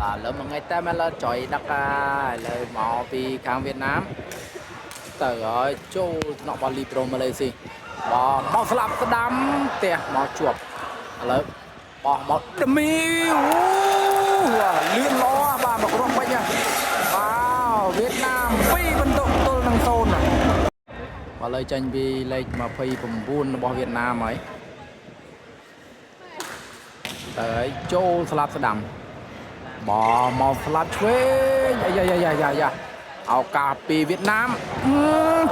បាទឥឡូវមួយថ្ងៃតែមកលើចុយដឹកហើយឥឡូវមកពីខាងវៀតណាមទៅហើយចូលថ្នាក់បលីប្រូម៉ាឡេស៊ីបោះមកស្លាប់ស្ដាំផ្ទះមកជាប់ឥឡូវបោះមកដមីអូលឿនល្អបាទមកគ្រាប់ពេញបាទវៀតណាម2បន្ទុកទល់នឹង0បាទឥឡូវចេញពីលេខ29របស់វៀតណាមហើយទៅហើយចូលស្លាប់ស្ដាំ បមកស្លាប់ឆ្វេងអាយ៉ាយ៉ាយ៉ាយ៉ាយ៉ាឱកាសពីវៀតណាម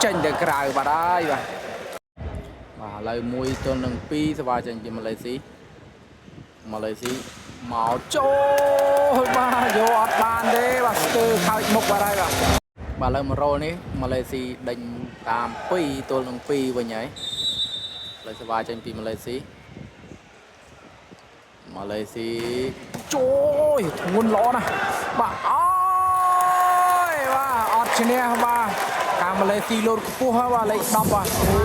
ចេញទៅក្រៅបាត់ហើយបាទបាទឥឡូវ1ទល់នឹង2សវ៉ាចេញពីម៉ាឡេស៊ីម៉ាឡេស៊ីមកចូលបាទយកអត់បានទេបាទស្ទើខោចមុខបាត់ហើយបាទបាទឥឡូវ1រ៉ូនេះម៉ាឡេស៊ីដេញតាម2ទល់នឹង2វិញហើយឥឡូវសវ៉ាចេញពីម៉ាឡេស៊ីម៉ាឡេស៊ី ចូលធ្ងន់ល្អណាស់បាទអូយបាទអត់ឈ្នះបាទខាងម៉ាឡេស៊ីលោតខ្ពស់ហើយបាទលេខ10បាទអូ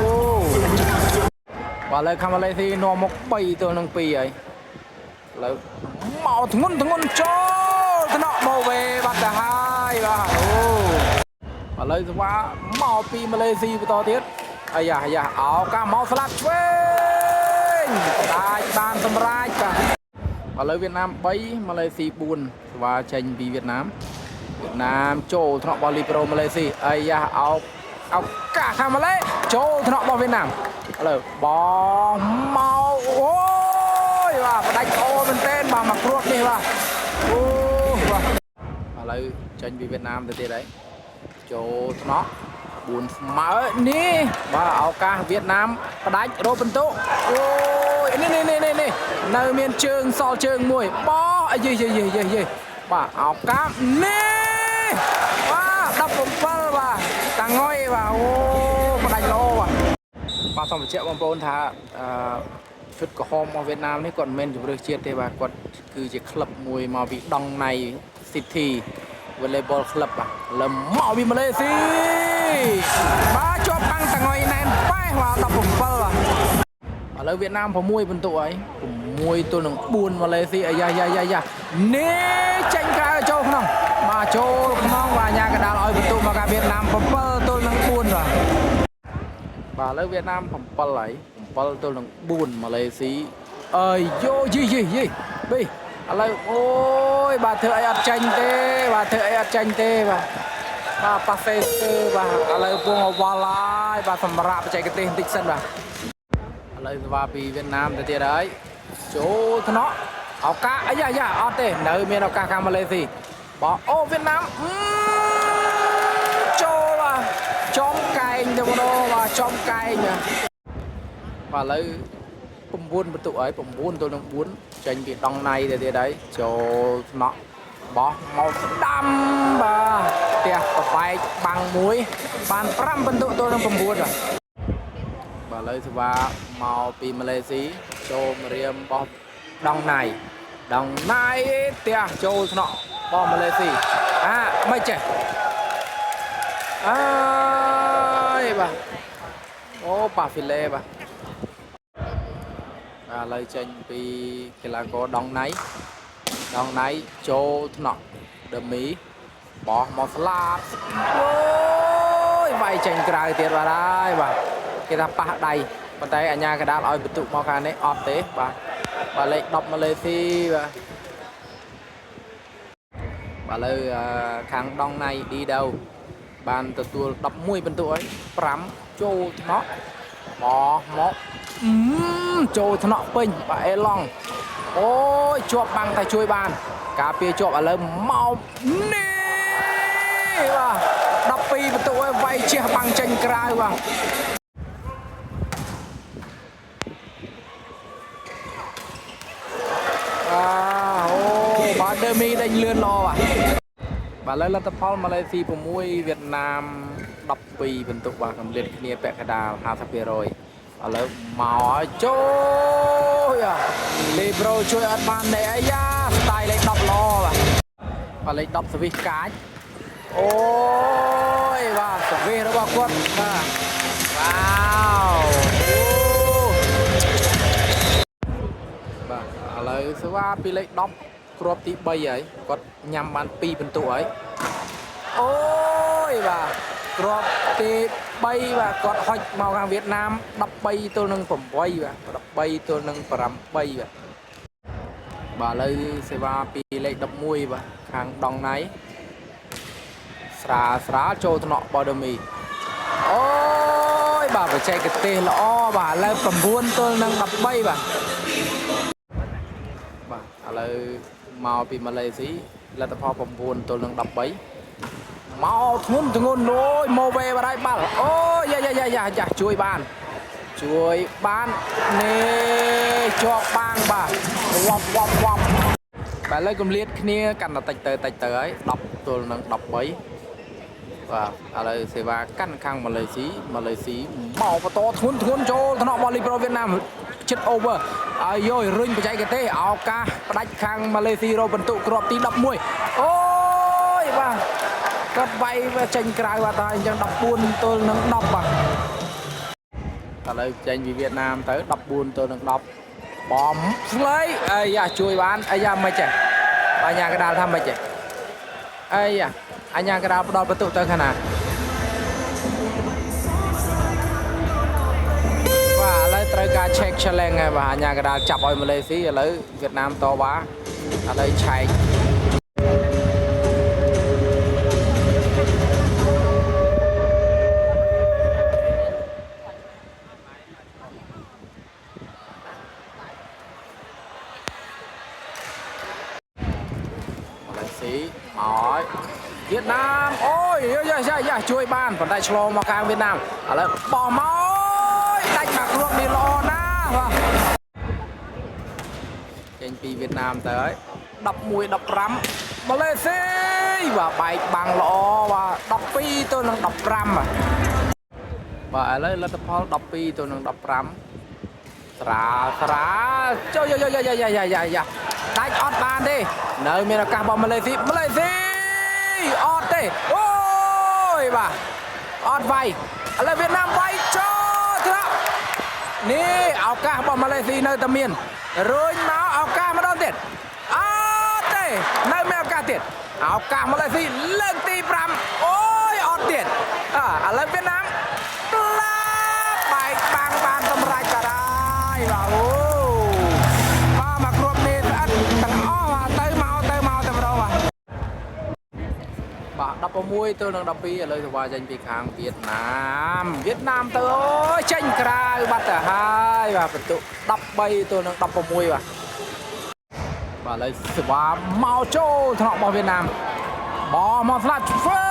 បាទឥឡូវខាងម៉ាឡេស៊ីនាំមក3ទល់នឹង2ហើយឥឡូវមកធ្ងន់ធ្ងន់ចូលថ្នាក់មកវេបាត់ទៅហើយបាទអូឥឡូវស្វាមកពីម៉ាឡេស៊ីបន្តទៀតអាយ៉ាអាយ៉ាអោកាមកស្លាប់ឆ្វេងដាច់បានសម្រាប់បាទ ឥឡូវវៀតណាម3ម៉ាឡេស៊ី4ស្វាចេញពីវៀតណាមវៀតណាមចូលថ្នាក់បលលីប្រូម៉ាឡេស៊ីអាយ៉ាអោឱកាសខាងម៉ាឡេចូលថ្នាក់របស់វៀតណាមឥឡូវបោះមកអូយបាទផ្ដាច់អូមែនទែនបាទមកគ្រាប់នេះបាទអូបាទឥឡូវចេញពីវៀតណាមទៅទៀតហើយចូលថ្នាក់4ស្មើនេះបាទឱកាសវៀតណាមផ្ដាច់រកពិន្ទុអូយនេះនេះនេះនេះនៅមានជើងសល់ជើងមួយបោះអាយេយេយេយេយេបាទឱកាសនេះបាទ17បាទតាងុយបាទអូផ្ដាច់ល្អបាទបាទសូមបញ្ជាក់បងប្អូនថាអឺឈុតក្រហមរបស់វៀតណាមនេះគាត់មិនមែនជម្រើសជាតិទេបាទគាត់គឺជាក្លឹបមួយមកពីដងណៃ City Volleyball Club បាទលើមកពីម៉ាឡេស៊ីបាទជាប់បាំងតាងុយណែនប៉េះបាទ17បាទឥឡូវវៀតណាម6បន្ទុកហើយ6ទល់នឹង4ម៉ាឡេស៊ីអាយ៉ាយ៉ាយ៉ាយ៉ានេះចេញក្រៅចូលក្នុងបាទចូលក្នុងបាទអាញាកដាលឲ្យបន្ទុកមកកាវៀតណាម7ទល់នឹង4បាទបាទឥឡូវវៀតណាម7ហើយ7ទល់នឹង4ម៉ាឡេស៊ីអើយយោយីយីយីប៊ីឥឡូវអូយបាទធ្វើអីអត់ចាញ់ទេបាទធ្វើអីអត់ចាញ់ទេបាទបាទប៉ាសេស្ទើបាទឥឡូវពងអវល់ហើយបាទសម្រាប់បច្ចេកទេសបន្តិចសិនបាទឥឡូវស្វាពីវៀតណាមទៅទៀតហើយចូលថ្នាក់ឱកាសអាយ៉ាយ៉ាអត់ទេនៅមានឱកាសខាងម៉ាឡេស៊ីបោះអូវៀតណាមចូលបាទចំកែងទៅម្ដងបាទចំកែងបាទឥឡូវ9បន្ទុកហើយ9ទល់នឹង4ចេញពីដងណៃទៅទៀតហើយចូលថ្នាក់បោះមកស្ដាំបាទផ្ទះបបែកបាំងមួយបាន5បន្ទុកទល់នឹង9បាទបាទឥឡូវស្វាមកពីម៉ាឡេស៊ីចូលមករៀមបោះដងណៃដងណៃផ្ទះចូលថ្នាក់បោះម៉ាឡេស៊ីអាមិនចេះអើយបាទអូប៉ាហ្វីឡេបាទបាទឥឡូវចេញពីកីឡាករដងណៃដងណៃចូលថ្នាក់ដឺមីបោះមកស្លាប់អូយវាយចេញក្រៅទៀតបាទហើយបាទគេថាប៉ះដៃប៉ុន្តែអាញាកដាលឲ្យបន្ទុកមកខាងនេះអត់ទេបាទបាទលេខ10ម៉ាឡេស៊ីបាទបាទឥឡូវខាងដងណៃឌីដូបានទទួល11បន្ទុកហើយ5ចូលថ្នាក់បោះមកចូលថ្នាក់ពេញបាទអេឡង់អូយជាប់បាំងតែជួយបានការពារជាប់ឥឡូវមកនេះបាទ12បន្ទុកហើយវាយជះបាំងចេញក្រៅបាទអាអូបាទដឺមីដេញលឿនល្អបាទបាទឥឡូវលទ្ធផលម៉ាឡេស៊ី6វៀតណាម12បន្ទុកបាទកម្រិតគ្នាពាក់កណ្ដាល50%ឥឡូវមកហើយចូលលីប្រូជួយអត់បានទេអាយ៉ាស្ទាយលេខ10ល្អបាទបាទលេខ10សវិសកាចអូយបាទសវិសរបស់គាត់បាទវ៉ាវអូបាទឥឡូវស្វាពីលេខ10 គ្រាប់ទី3ហើយគាត់ញ៉ាំបាន2ពិន្ទុហើយអូយបាទគ្រាប់ទី3បាទគាត់ហុចមកខាងវៀតណាម13ទល់នឹង8បាទ13ទល់នឹង8បាទបាទឥឡូវសេវាពីលេខ11បាទខាងដងណៃស្រាលស្រាលចូលថ្នាក់បដមីអូយបាទបច្ចេកទេសល្អបាទឥឡូវ9ទល់នឹង13បាទបាទឥឡូវមកពីម៉ាឡេស៊ីលទ្ធផល9ទល់នឹង13មកធ្ងន់ធ្ងន់អូយមកវេបាត់ហើយបាល់អូយយ៉ាយ៉ាយ៉ាយ៉ាយ៉ាជួយបានជួយបាននេះជាប់បាងបាទវ៉ាប់វ៉ាប់វ៉ាប់បាទឥឡូវកំលៀតគ្នាកាន់តែតិចទៅតិចទៅហើយ10ទល់នឹង13បាទឥឡូវសេវាកាន់ខាងម៉ាឡេស៊ីម៉ាឡេស៊ីមកបន្តធ្ងន់ធ្ងន់ចូលថ្នាក់បលលីប្រូវៀតណាមចិត្ត over ហើយយរុញបច្ចេកទេសឱកាសផ្ដាច់ខាងម៉ាឡេស៊ីរកបន្ទុកគ្រាប់ទី11អូយបាទគាត់វាយចេញក្រៅបាទហើយអញ្ចឹង14ទល់នឹង10បាទឥឡូវចេញពីវៀតណាមទៅ14ទល់នឹង10បំស្លៃអាយ៉ាជួយបានអាយ៉ាមិនចេះបញ្ញាកដាលថាមិនចេះអាយ៉ាអញ្ញាកដាលផ្ដល់បន្ទុកទៅខាងណាបាទឥឡូវត្រូវការ check challenge ហើយបាទអញ្ញាកដាលចាប់ឲ្យម៉ាឡេស៊ីឥឡូវវៀតណាមតវ៉ាឥឡូវឆែកម៉ាឡេស៊ីមកហើយវៀតណាមអូយយ៉ាយ៉ាយ៉ាជួយបានប៉ុន្តែឆ្លងមកខាងវៀតណាមឥឡូវបោះមកអូយដាច់មកគ្រាប់នេះល្អណាស់បាទចេញពីវៀតណាមទៅហើយ11 15ម៉ាឡេស៊ីបាទបែកបាំងល្អបាទ12ទៅនឹង15បាទបាទឥឡូវលទ្ធផល12ទៅនឹង15ស្រាលស្រាលចូលយ៉ាយ៉ាយ៉ាយ៉ាយ៉ាយ៉ាយ៉ាដាច់អត់បានទេនៅមានឱកាសរបស់ម៉ាឡេស៊ីម៉ាឡេស៊ីអត់ទេអូយបាទអត់វាយឥឡូវវៀតណាមវាយចូលថ្នាក់នេះឱកាសរបស់ម៉ាឡេស៊ីនៅតែមានរុញមកឱកាសម្ដងទៀតអត់ទេនៅមានឱកាសទៀតឱកាសម៉ាឡេស៊ីលើកទី5អូយអត់ទៀតអឥឡូវវៀតណាមផ្លាបែកបាំងបានសម្រេចក៏ដែរបាទអូបាទមកគ្រាប់នេះស្អិតទាំងអស់បាទទៅមកទៅមកតែម្ដងបាទ បាទ16ទល់នឹង12ឥឡូវសវ៉ាចេញពីខាងវៀតណាមវៀតណាមទៅអូយចេញក្រៅបាត់ទៅហើយបាទបន្ទុក13ទល់នឹង16បាទបាទឥឡូវសវ៉ាមកចូលថ្នាក់របស់វៀតណាមបោះមកស្លាប់ឆ្វេ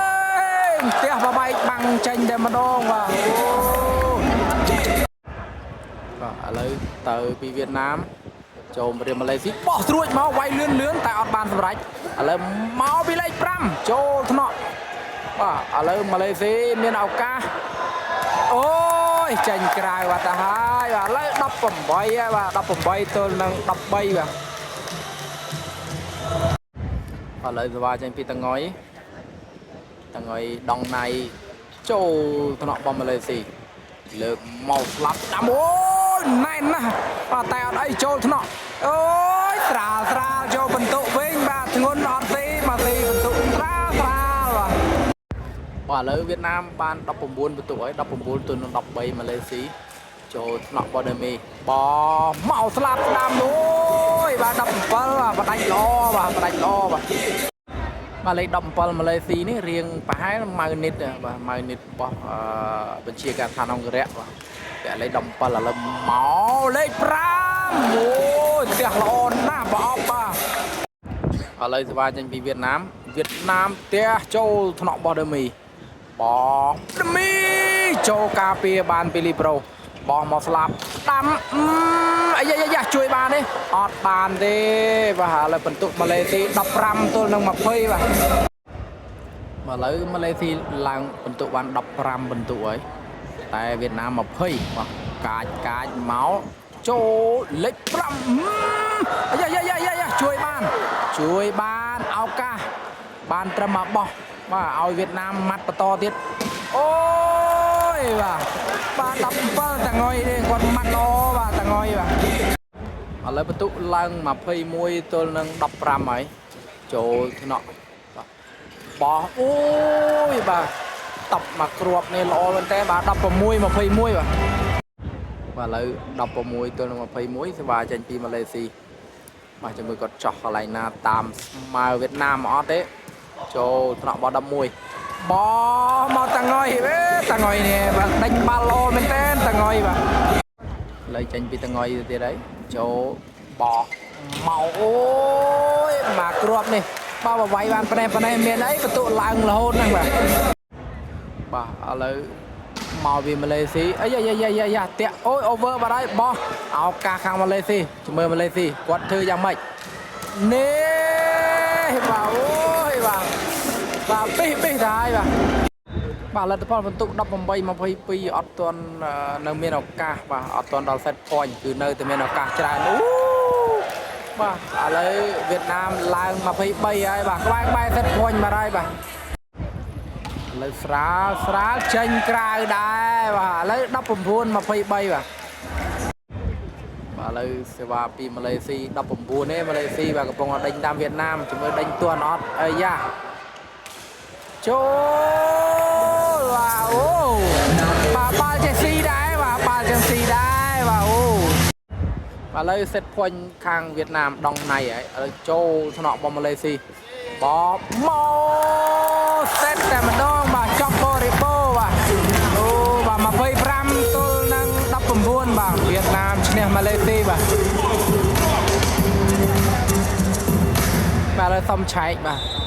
ងផ្ទះបបែកបាំងចេញតែម្ដងបាទអូបាទឥឡូវទៅពីវៀតណាមចូលមករៀមម៉ាឡេស៊ីបោះស្រួចមកវាយលឿនលឿនតែអត់បានសម្រេចឥឡូវមកពីលេខ5ចូលថ្នាក់បាទឥឡូវម៉ាឡេស៊ីមានឱកាសអូយចេញក្រៅបាត់ទៅហើយបាទឥឡូវ18ហើយបាទ18ទល់នឹង13បាទឥឡូវសវ៉ាចេញពីតងុយតងុយដងណៃចូលថ្នាក់របស់ម៉ាឡេស៊ីលើកមកស្លាប់ដាំអូយណែនណាស់បាទតែអត់អីចូលថ្នាក់អូយស្រាលស្រាលចូលបន្ទុកវិញបាទធ្ងន់អត់ទេមកទីបន្ទុកស្រាលស្រាលបាទបាទឥឡូវវៀតណាមបាន19បន្ទុកហើយ19ទល់នឹង13ម៉ាឡេស៊ីចូលថ្នាក់បដេមីបមកស្លាប់ដាំអូយបាទ17បាទបដាច់ល្អបាទបដាច់ល្អបាទបាទលេខ17ម៉ាឡេស៊ីនេះរៀងប្រហែលម៉ៅនិតបាទម៉ៅនិតរបស់បញ្ជាការដ្ឋានអង្គរៈបាទពាក់លេខ17ឥឡូវមកលេខ5អូយផ្ទះល្អណាស់ប្រអប់បាទឥឡូវស្វាចេញពីវៀតណាមវៀតណាមផ្ទះចូលថ្នាក់របស់ដេមីបោះដេមីចូលការពារបានពីលីប្រូបោះមកស្លាប់ដាំអាយ៉ាយ៉ាជួយបានទេអត់បានទេបាទឥឡូវបន្ទុកម៉ាឡេស៊ី15ទល់នឹង20បាទឥឡូវម៉ាឡេស៊ីឡើងបន្ទុកបាន15បន្ទុកហើយតែវៀតណាម20បាទកាចកាចមកចូលលេខ5អាយ៉ាយ៉ាយ៉ាយ៉ាជួយបានជួយបានឱកាសបានត្រឹមមកបោះបាទឲ្យវៀតណាមម៉ាត់បន្តទៀតអូយបាទបាទ17តងុយនេះគាត់ម៉ាត់ល្អបាទតងុយបាទ ឥឡូវបន្ទុកឡើង21ទល់នឹង15ហើយចូលថ្នាក់បាទបោះអូយបាទតប់មកគ្រាប់នេះល្អមែនតើបាទ16 21បាទបាទឥឡូវ16ទល់នឹង21សេវាចេញពីម៉ាឡេស៊ីបាទចាំមើលគាត់ចោះកន្លែងណាតាមស្មើវៀតណាមអត់ទេចូលថ្នាក់បោះ11បោះមកតាងុយអេតាងុយនេះបាទដេញបាល់ល្អមែនតើតាងុយបាទ ឥឡូវចេញពីតងយទៅទៀតហើយចូលបោះមកអូយមកគ្រាប់នេះបើបវាយបានប៉ុណ្ណេះប៉ុណ្ណេះមានអីបន្ទុកឡើងរហូតហ្នឹងបាទបាទឥឡូវមកពីម៉ាឡេស៊ីអីយ៉ាយ៉ាយ៉ាយ៉ាយ៉ាតាក់អូយ over បាត់ហើយបោះឱកាសខាងម៉ាឡេស៊ីជំរឿម៉ាឡេស៊ីគាត់ធ្វើយ៉ាងម៉េចនេះបាទអូយបាទបាទពីពីទៅហើយបាទ បាទលទ្ធផលបន្ទុក18 22អត់ទាន់នៅមានឱកាសបាទអត់ទាន់ដល់ set point គឺនៅតែមានឱកាសច្រើនអូបាទឥឡូវវៀតណាមឡើង23ហើយបាទក្បែរក្បែរ set point បាត់ហើយបាទឥឡូវស្រាលស្រាលចេញក្រៅដែរបាទឥឡូវ19 23បាទបាទឥឡូវសេវាពីម៉ាឡេស៊ី19ទេម៉ាឡេស៊ីបាទកំពុងតែដេញតាមវៀតណាមជំរឿដេញទាន់អត់អីយ៉ា ចូលបាទអូបាទបាល់ចេះស៊ីដែរបាទបាល់ចេះស៊ីដែរបាទអូបាទឥឡូវ set point ខាងវៀតណាមដងណៃហើយឥឡូវចូលថ្នាក់របស់ម៉ាឡេស៊ីបបមក set តែម្ដងបាទចប់បរិបូរបាទអូបាទ25ទល់នឹង19បាទវៀតណាមឈ្នះម៉ាឡេស៊ីបាទបាទឥឡូវសុំឆែកបាទ